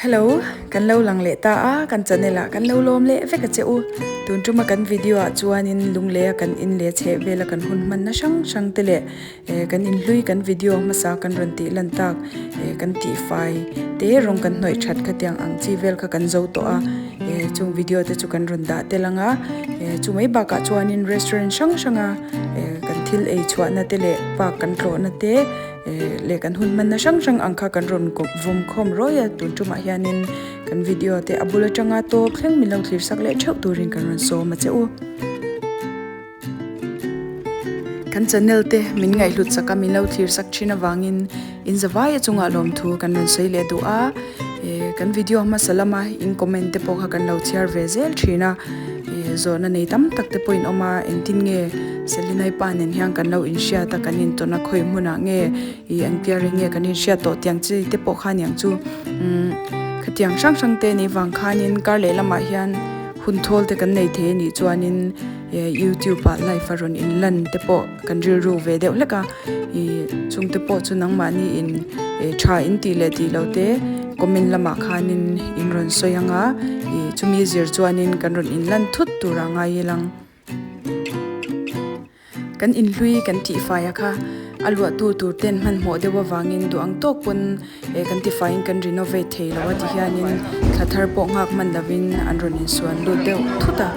Hello, kan lo lang leh ta a, kan channel ah kan lo lawm leh vek a che u. Tun tuma kan video ah chuanin lunglei a kan in leh chheh vela kan hun hmanna hrang hrang te leh eh kan inhlui kan video hmasa kan rawn tih lan tak eh kan tihfai te rawng kan hnawih that khatiang ang chi vel kha kan zo tawh a eh chung video te chu kan rawn dah tel ang a eh chu mai bakah chuanin restaurant hrang hrang a eh kan thil ei chhuahna te leh park kan tlawhna te eh leh kan hun hmanna hrang hrang ang kha kan rawn kawp vawm khawm rawi a tun tumah hianin kan video te a bul atanga tawp thleng min lo thlir sak leh theuh turin kan rawn sawm a che u. Kan channel te min ngaihhlut sak a min lo thlir sak thin avangin in zavai a chungah lawmthu kan rawn sawi leh duh a, eh kan video hmasa lama in comment te pawh kha kan lo chhiar ve zel thin a, eh zawhna nei tam tak te pawh in awm a, engtin nge Selinai pa nen hian kan lo inhriat a kan intawn a khawi hmunah nge ih engtia reng nge kan inhriat tawh tiang chi te pawh kha aniang chu umm khatiang hrang hrang te nih vang khanin kar leh lamah hian hun thawl te kan nei thei anih chuanin. Youtube ah live a rawn in lan te pawh kan rilru ve deuh hlek a ih chung te pawh chu nangmahni in ih tha in tih leh tih loh te comment lamah khanin in rawn sawi ang a ih chumi zir chuanin kan rawn in lan thut tur a ngai ilang kan inhlui kan tihfai a kha a luahtu tur ten hmanhmawh deuh avangin duh ang tawk pawn. He kan tifaiin kan renovate thei lo a ti hianin thla thar pawh nghak hman lovin an rawn insuan lut deuh thut a.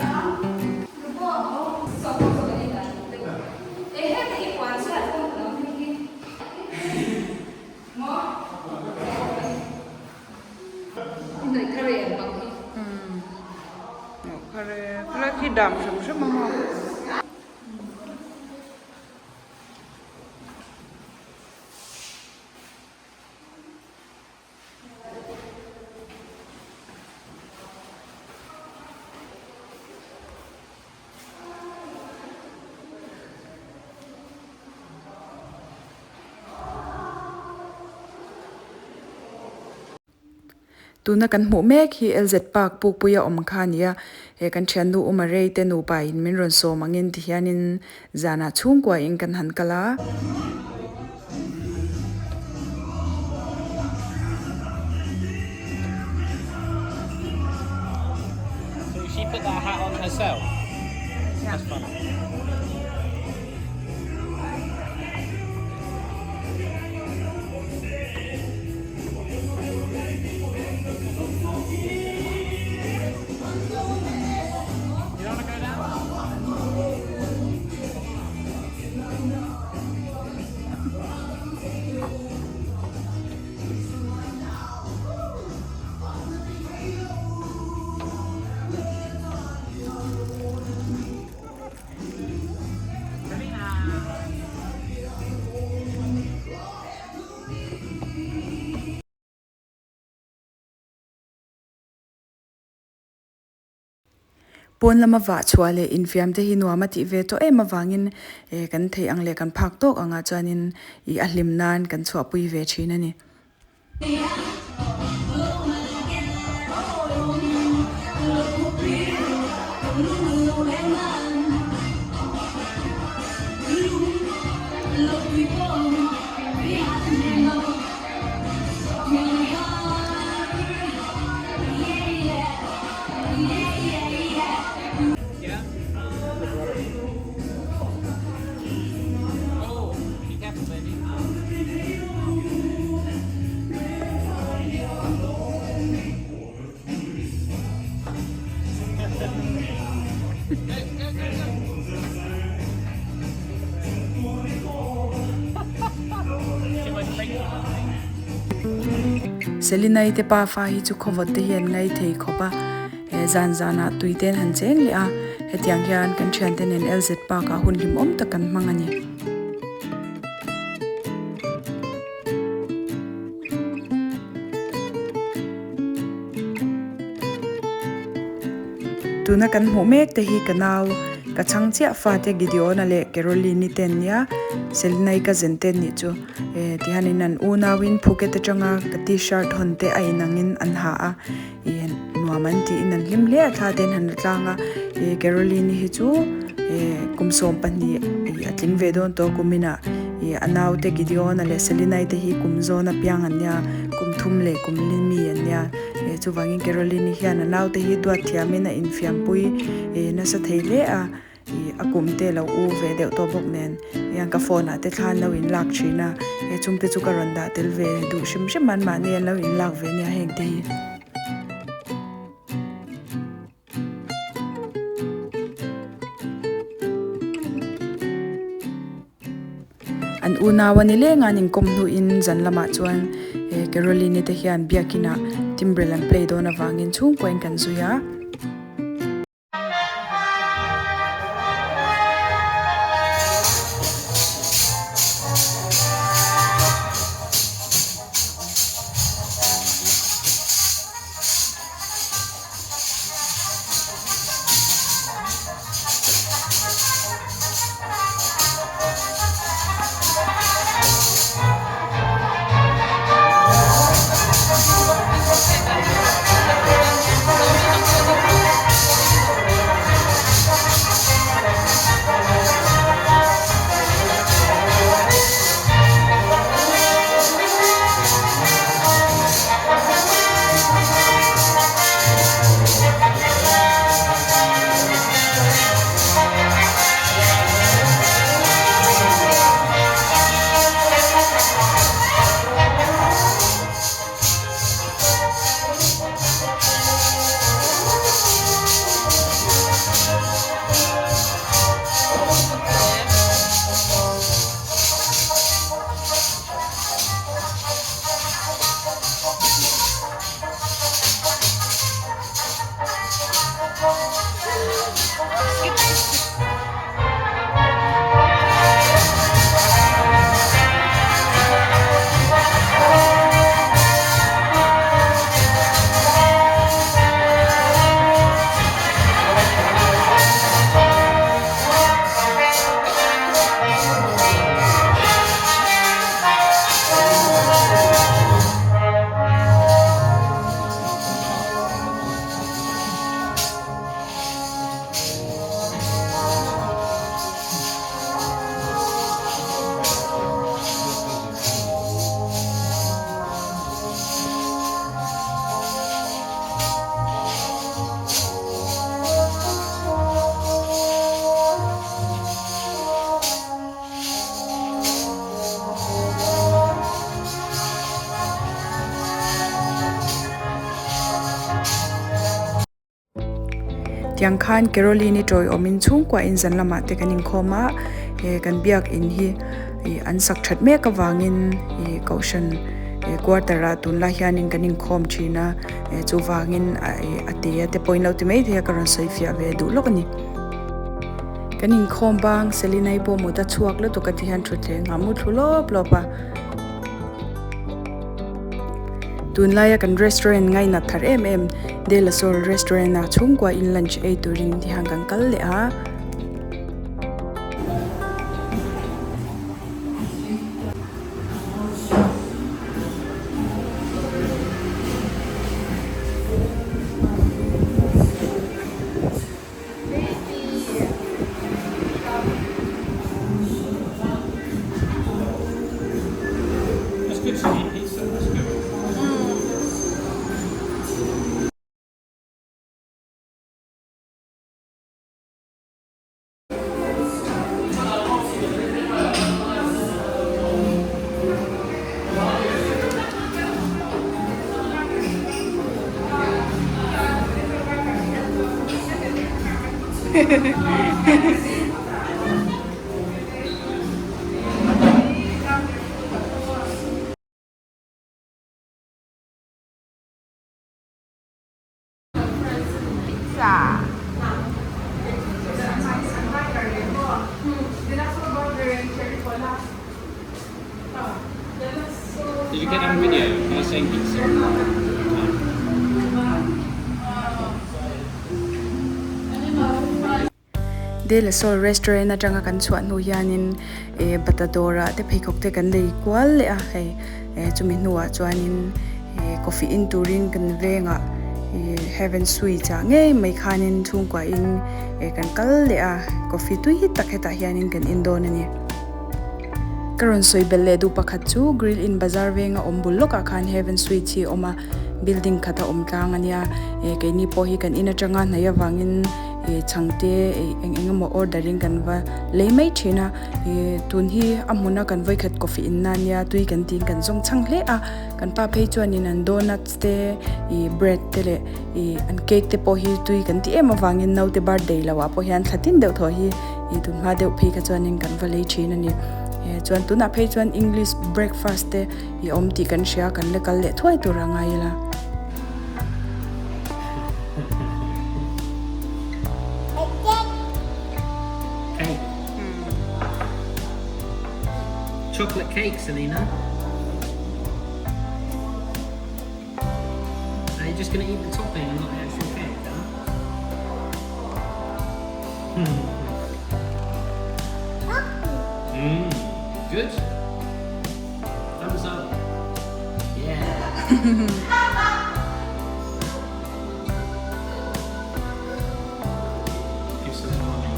Tuna kan hmuh mek hi LZ Park Pukpuia awm kha a ni a, he kan thiannu Uma Rei te nupa in min rawn sawm angin tihianin Zanah chhungkua in kan han kal a. So she put that hat on herself? Yeah. That's funny. You don't want to go down? Pawn lama vah chhuah leh infiam te hi nuam a tih ve tawh em avangin eh kan theih ang leh kan phak tawk angah chuanin ih a hlim nan kan chhuahpui ve thin a ni. Selinai te pafa hi chu khawvawt te hi an ngai thei khawp a, he zan zanah tui te an han cheng leh a, hetiang hian kan thiante nen LZ Park ah hun hlimawm tak kan hmang a ni. Tuna kan hmuh mek te hi ka nau ka chhang chiah fate Gideon-a leh Caroline-i te an nia, Selina-i cousin te an nih chu. Eh tihianin an unauin Phuket atanga ka t-shirt hawn te a inangin an ha a, ih nuam an tiin an hlim hle a thla te an han la tlang a, ih Caroline-i hi chu eh kum 12 ih a tling ve dawn tawh kuminah ih a naute Gideon-a leh Selina-i te hi kum zawn apiang an nia, kum thum leh kum li mi an nia. Chuvangin Caroline-i hian a naute hi duat thiamin a infiampui nasa thei hle a, a kum te lo u ve deuh tawh bawk nen hian ka phone ah te thla an lo inlak thin a, chungte chu ka rawn dah tel ve duh hrim hrim a, anmahni an lo inlak ve nia heng te hi. An unau a ni leng a, an inkawm hnuin zan lamah chuan Caroline-i te hian biakinah timbrel an play dawn avangin chhungkuain kan zui a. Tiang khan Caroline-i tawiawmin chhungkuain zan lamah te kan inkhawm a, he kan biakin hi ih an sak that mek avangin ih kohhran ih quarter ah tunlai hianin kan inkhawm thin a, chuvangin a te a te pawhin lo ti maithei a ka rawn sawi fiah ve duh lawk a ni. Kan inkhawm bang Selina-i pawh mut a chhuak lutuk a ti hian thutthleng a mu thlu lawp lawp a. Tunlaia kan restaurant ngainat thar em em De La Sol restaurant ah chhungkua in lunch ei turin ti hian kan kal leh a. Did you get that on video? I was saying pizza. De La Sol restaurant atanga kan chhuah hnu hianin eh bata dawrah te pheikhawk te kan lei kual leh a hei eh chumi hnuah chuanin eh coffee in turin kan vengah ih heaven sweets ah ngei mai khanin chhungkuahin eh kan kal leh a coffee tui tak hetah hianin kan in dawn a ni. Ka rawn sawi belh leh duh pakhat chu Grill Inn Bazar venga awm bul lawkah khan Heaven Sweets hi a awm a. building khat a awm tlang a nia eh keini pawh hi kan in atanga hnaih avangin eh chhang te eh eng eng emaw order in kan va lei mai thin a eh tun hi a hmuna kan vawikhat coffee in na ania tui kan tiin kan zawng chhang hle a kan pa phei chuanin an donuts te ih bread te leh ih an cake te pawh hi tui kan ti em avangin naute birthday lo ah pawh hian thla tin deuh thaw hi ih tun hma deuh phei kha chuanin kan va lei thin a ni eh chuan tunah phei chuan english breakfast te i awm tih kan hria kan la kal leh thuai tur a ngai ila. Cake. Chocolate cake, Selina. Are you just going to eat the topping and not the actual cake, huh? Mm. Good. Thumbs up. Yeah. Give some to mummy.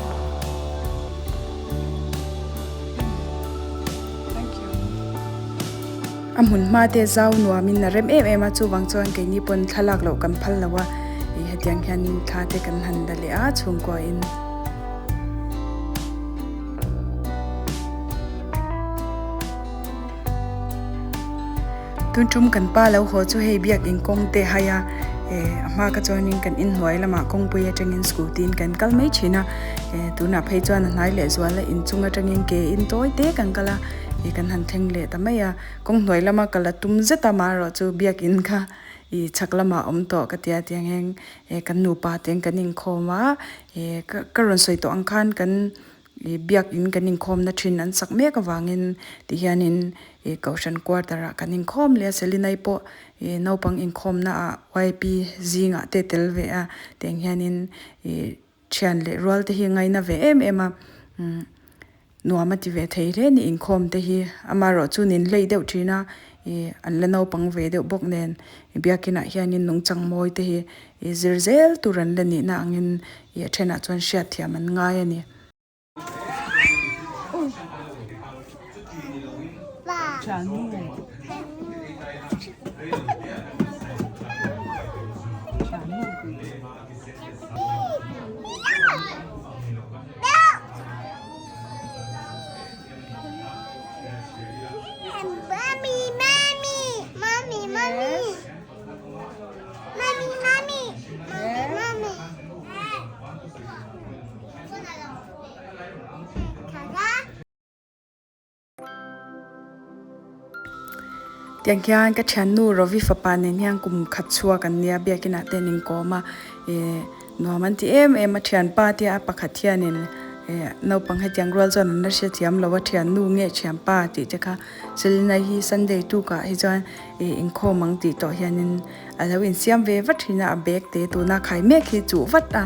A hmun hma te zau nuamin a rem em em a chuvang chuan keini pawn thlalak loh kan phal lo a ih hetiang hianin thla te kan han la leh a chhungkua in. Tun tum kan pa lo haw chu hei biak in kawng te hai a eh a hma ka chuanin kan inhnuai lamah kawngpui atangin scooty in kan kal mai thin a eh tunah phei chuan a hnai leh zual a inchung atangin ke in tawi te kan kal a ih kan han thleng leh ta mai a kawng hnuai lama kal a tum zet a amaherawh chu biak in kha ih chhak lamah a awm tawh ka tia tiang hian eh kan nupa te kan inkhawm a eh ka ka rawn sawi tawh ang khan kan. Ih biakin kan inkhawmna thin an sak mek avangin ti hianin ih kohhran quarter ah kan inkhawm leh a Selinai pawh ih naupang inkhawmna ah yp zingah te tel ve a tiang hianin ih thian leh rual te hi ngaina ve em em a umm nuam a ti ve thei hle ni inkhawm te hi amaherawh chu nin hlei deuh thin a ih an la naupang ve deuh bawk nen biakinah hianin nungchang mawi te hi ih zir zel tur an la nihna angin Ih a thenah chuan hriatthiam an ngai a ni. Tiang hian ka thiannu Rovi fapa nen hian kum khat chhuak an nia biakinah te an inkawm a ih nuam an ti em em a thianpa te a pakhat hianin ih naupang hetiang rual chuan an la hrethiam lo a thiannu nge thianpa tih te kha Selina hi Sunday tukah hi chuan ih inkhawm ang tih tawh hianin a lo insiam ve vat thin a, a bag te tuna khai mek hi chuh vat a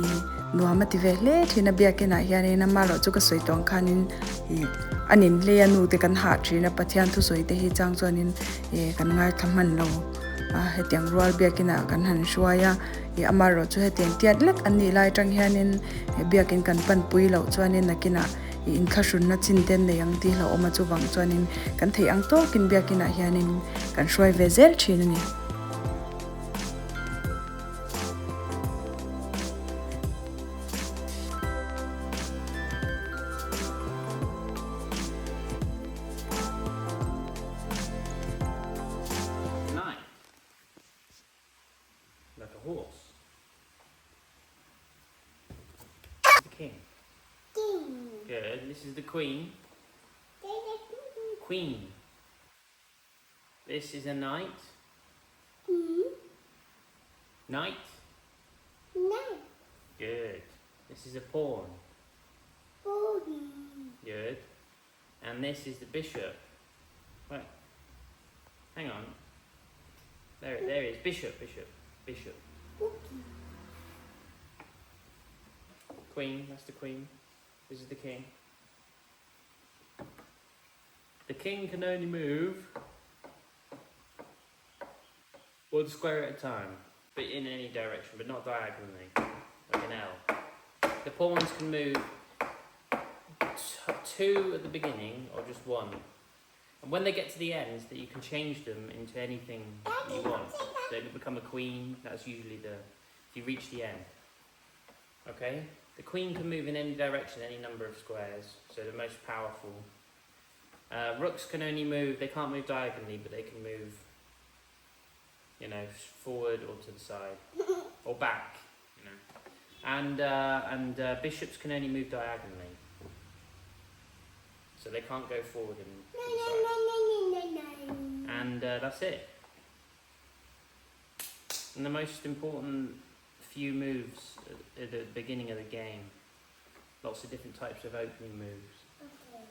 ih nuam a ti ve hle thin a biakinah hianin amaherawh chu ka sawi tawh ang khanin ih a nin hlei a nu te kan hah thin a Pathian thusawi te hi chang chuanin ih kan ngaithla hman lo a hetiang rual biakinah kan han hruai a ih amaherawh chu hetiang tiat lek an nih lai atang hianin biakin kan panpui loh chuanin nakinah I inthlahrunna chin te an nei ang tih hlauhawm a chuvang chuanin kan theih ang tawkin biakinah hianin kan hruai ve zel thin a ni. Knight. Like a horse. The king. King. Good. This is the queen. Queen. This is a knight. Mm. Knight. Knight. Good. This is a pawn. Pawn. Good. And this is the bishop. Wait. Hang on. There, there he is. Bishop, bishop, bishop. Queen, that's the queen. This is the king. The king can only move one square at a time, but in any direction, but not diagonally, like an L. The pawns can move two at the beginning or just one. And when they get to the end, that you can change them into anything you want. So it can become a queen. That's usually the if you reach the end. Okay? The queen can move in any direction, any number of squares. So the most powerful. Uh, rooks can only move, they can't move diagonally, but they can move, you know, forward or to the side or back, you know. And, uh, and uh, bishops can only move diagonally. So they can't go forward and to the side. And uh, that's it. And the most important few moves at the beginning of the game. Lots of different types of opening moves. Okay.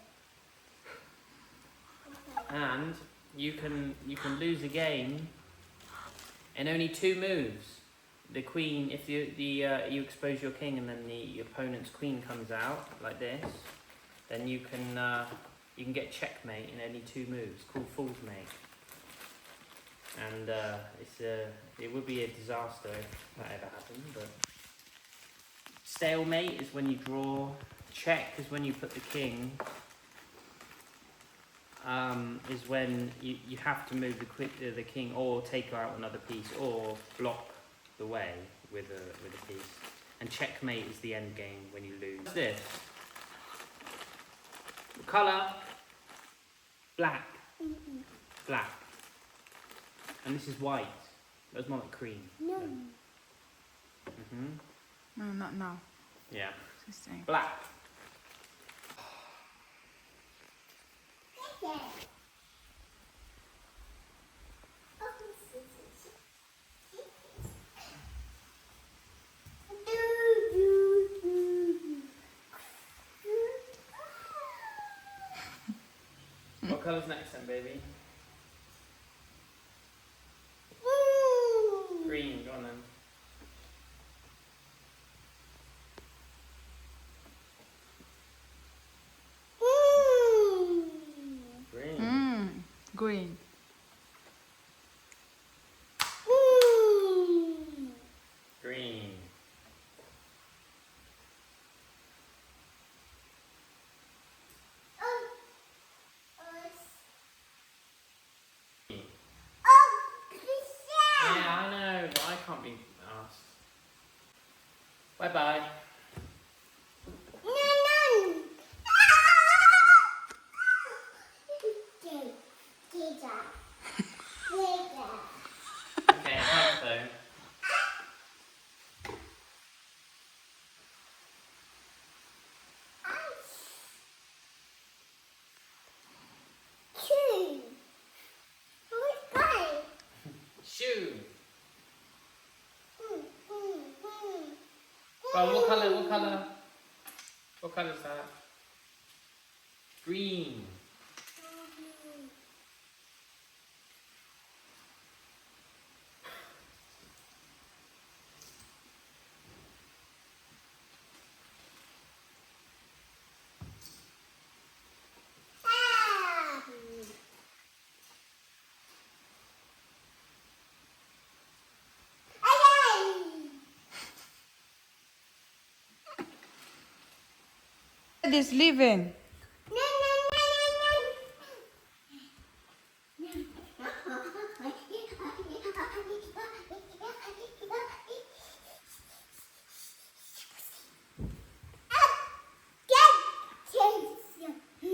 And you can you can lose a game in only two moves. The queen, if you the uh, you expose your king and then the opponent's queen comes out like this, then you can uh, you can get checkmate in only two moves, called fool's mate. And uh, it's a it would be a disaster if that ever happened. But stalemate is when you draw. Check is when you put the king. Um, is when you, you have to move the, quick, uh, the king or take out another piece or block the way with a, with a piece. And checkmate is the end game when you lose. What's this? Colour? Black. Black. And this is white. That's more like cream. No. hmm No, not now. Yeah. She's saying. Black. What colour's next then, baby? Green, go on then. Green. Green. Green. Yeah, I know, but I can't be asked. Bye bye. Okay, hug though. Shoe. Oh, what colour? What colour? What colour's that? Green. Is leaving.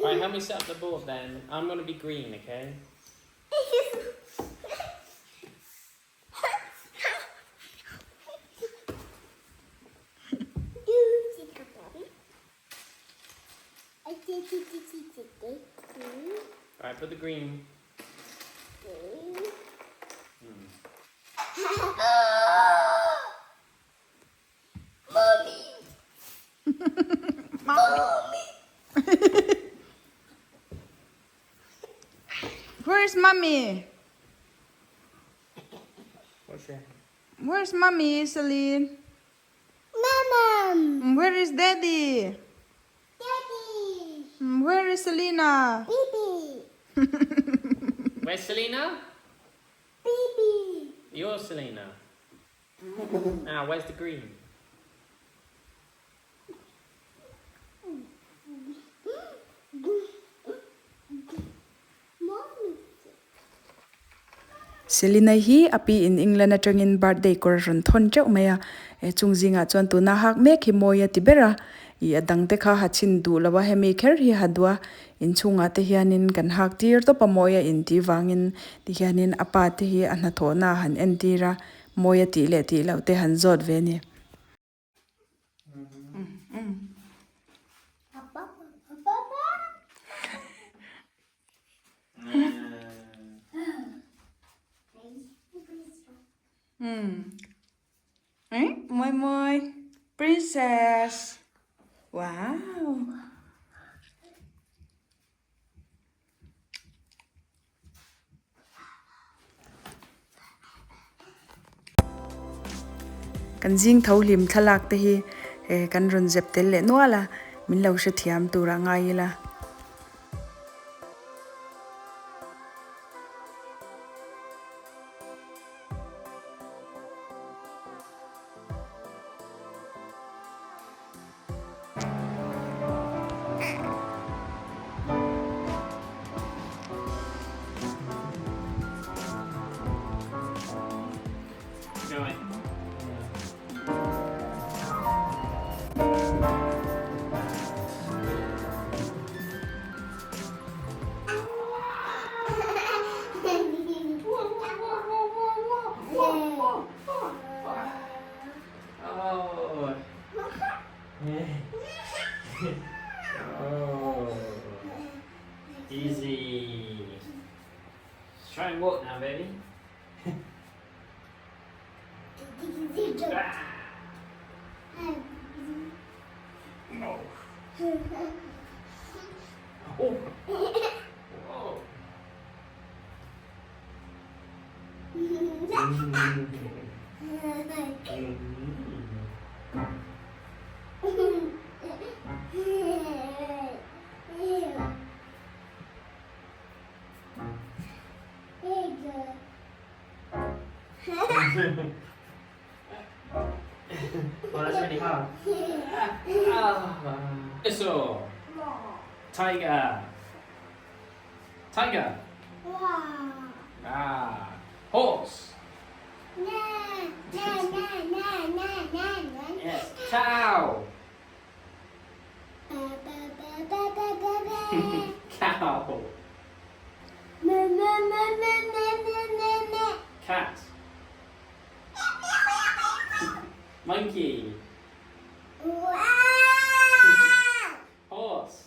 Right, help me set up the board then. I'm gonna be green, okay? Alright, put the green. Mommy. Mommy. Where's mommy? What's your Where's mommy, Celine? Mama. Where is daddy? Daddy. Where is Selena? Baby. Where's Selena? Baby. You're Selena. Now, where's the green? Mommy. Selina hi a pi in England atangin birthday kawr a rawn thawn teuh mai a, chung zingah chuan tuna hak mek hi mawi a ti ber a, ih a dangte kha ha chhin duh lo a, hemi kher hi ha duh a, inchhungah te hianin kan hak tir tawp a mawi a intih vangin tihianin a pa te hi a hnathawhna a han entir a, mawi a tih leh tih loh te han zawt ve a ni. Moi moi princess wow Kan zing tho hlim thlalak te hi kan rawn zep tel leh nual a, min lo hrethiam tur a ngai ila. Easy. Try and walk now, baby. Oh. Oh. Whoa. Well, that's really hard. Dinosaur. Tiger. Tiger. Ah. Horse. Yes. Cow. Cow. Cat. Monkey. Horse.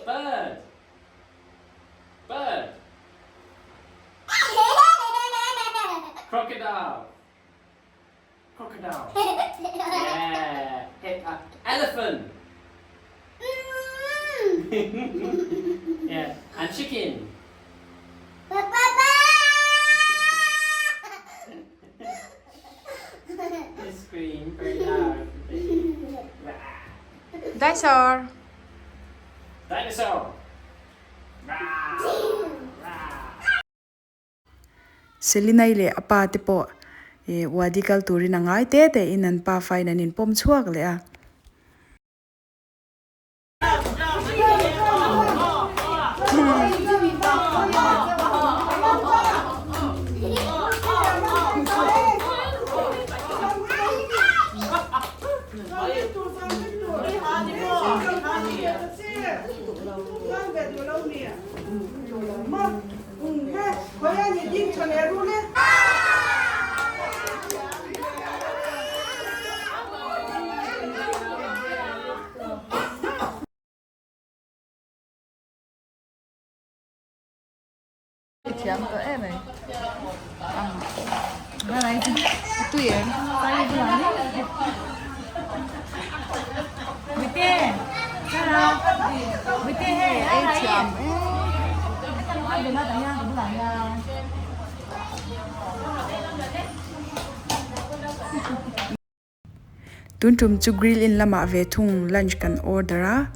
Bird. Bird. Crocodile. Crocodile. Yeah. Uh, elephant. yeah. And chicken. You scream very loud. Dinosaur. Dinosaur. Selinai leh a pa te pawh ih wadi kal turin a ngai te te in an pa fain an inpawm chhuak leh a. Tun tum chu grill in lamah ve thung lunch kan order a.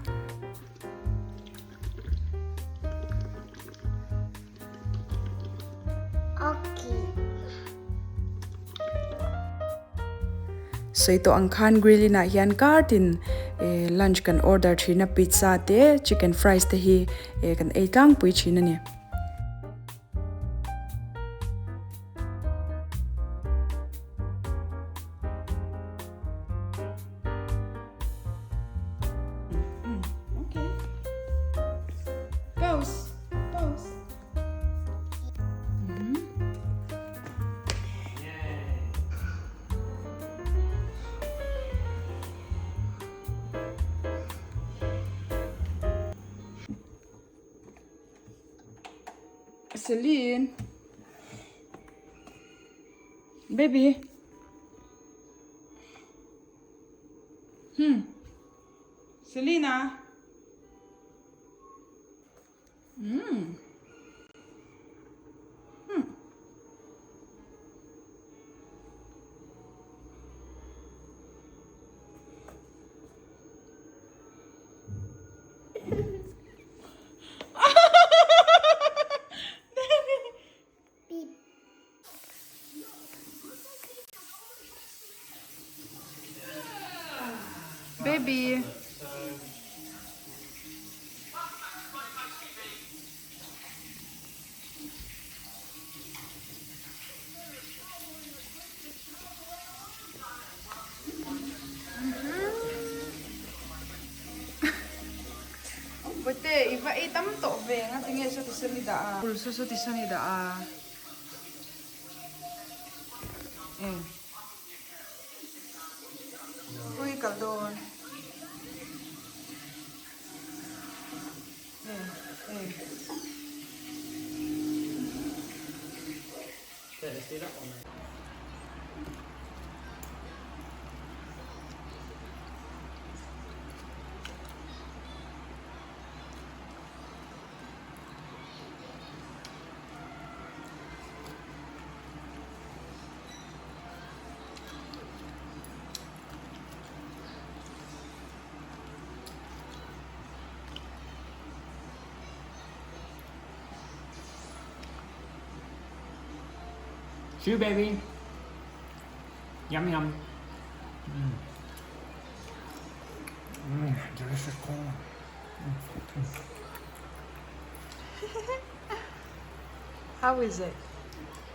Sawi tawh ang khan grill inah hian kar tin eh lunch kan order thin a pizza te chicken fries te hi eh kan ei tlangpui thin a ni. Celine Baby Hmm Selina Umm. Hmm. Baby. Bawihte i va ei tam tawh ve nga tinge saw ti sawn i dah a. Pulsu saw ti sawn i dah a. Eng. Ui kal dawn. Eng eng. Chew baby. Yum yum. Mm. Mm, delicious corn. How is it?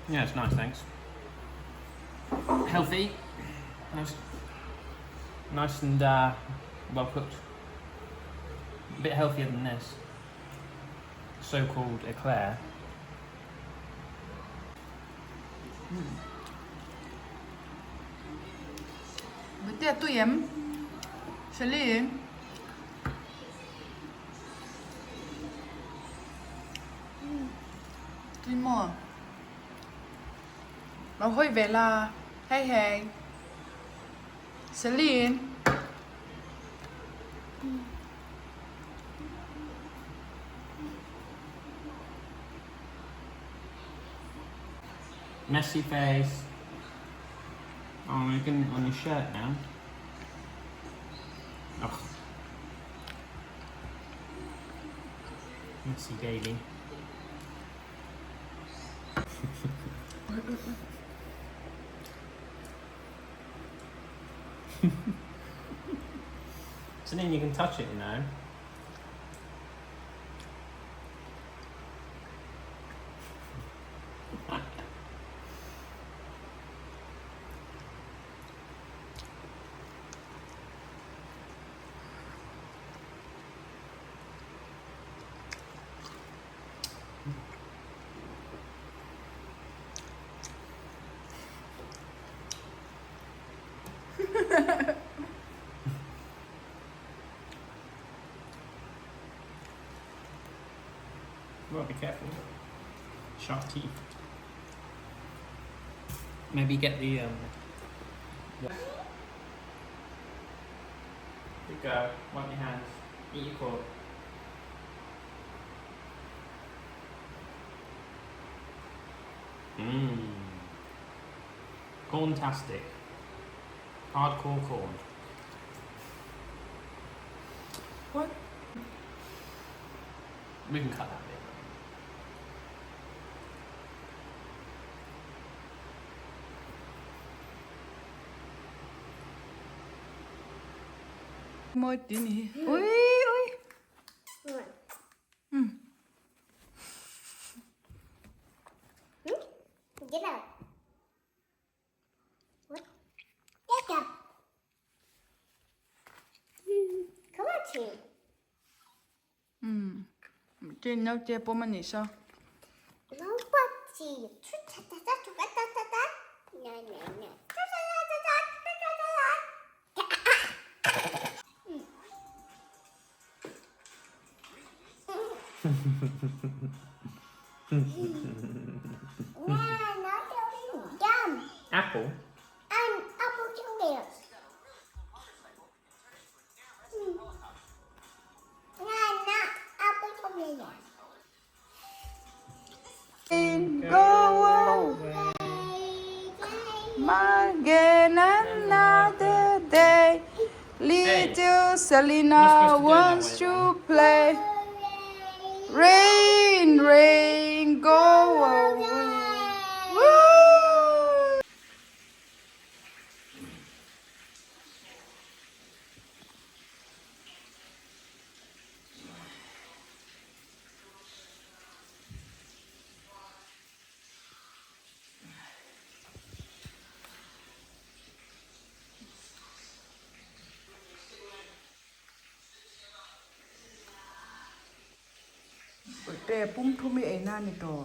Yeah, it's nice, thanks. Healthy. Nice, nice and uh, well cooked. A bit healthier than this. So-called eclair. Bawihte a tui em? Celine? Tui maw? Lo hawi ve la. Hey hey. Celine? Messy face. Oh, you're getting it on your shirt now. Ugh. Messy baby. So then you can touch it, you know. Well, be careful. Sharp teeth. Maybe get the um. Good girl. Wipe your hands. Eat your corn. Mmm. Corntastic. Hardcore corn. What? We can cut that bit. Mawi ti ni hi. Ui ui. Hmm. Get out. What? Get up. Come on, team. Hmm. Tin naute pawm a nih sa. Apple? Go away. Again another day. Little Selina wants to play. Rain, rain, go away. Woo! Te pum thum i ei na ni tawh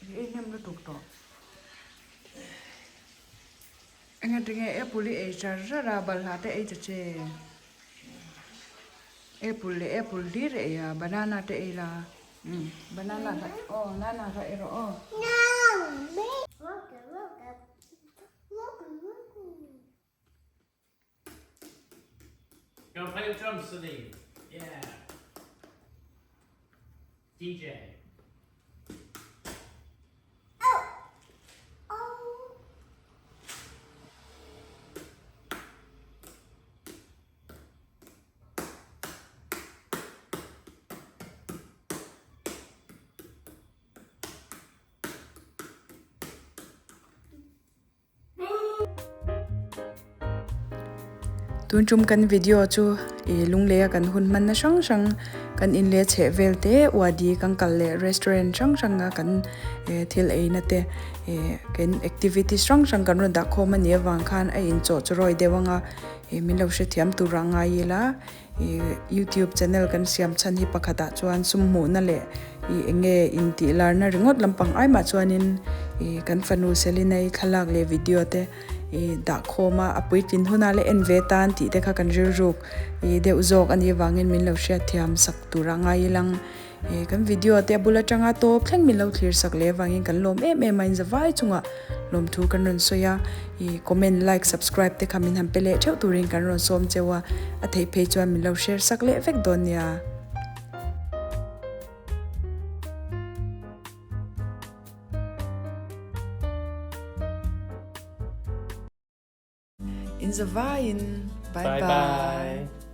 i ei hnem lutuk tawh. Enga tinge apple i ei char char a balhla te ei ta che apple leh apple hlir i ei a banana te ei la umm banana kha aw nana kha ei rawh aw. Go and play the drums, Celine. Yeah. DJ. Oh. Oh. Tun tum kan video chu ih lunglei a kan hun hmanna hrang hrang kan in leh chheh vel te uadi kan kal leh restaurant hrang hrang a kan eh thil ei na te eh kan activities hrang hrang kan rawn dah khawm a nih avang khan a inchawh chu rawi deuh ang a ih min lo hrethiam tur a ngai ila ih youtube channel kan siam chhan hi pakhat ah chuan sum hmuhna leh ih eng nge intih larna ringawt lampang ai mah chuanin ih kan fanu Selina-i thlalak leh video te ih dah khawm a a puitlin hunah leh en ve tan tih te kha kan rilruk ih deuh zawk a nih avangin min lo hriatthiam sak tur a ngai ilang ih kan video te a bul atanga tawp thleng min lo thlir sak leh avangin kan lawm em em a inzavai chungah Lawmthu kan rawn sawi a, ih comment, like, subscribe te kha min han pe leh theuh turin kan rawn sawm cheu a, a theih phei chuan min lo share sak leh vek dawn nia. In zavaiin bye bye.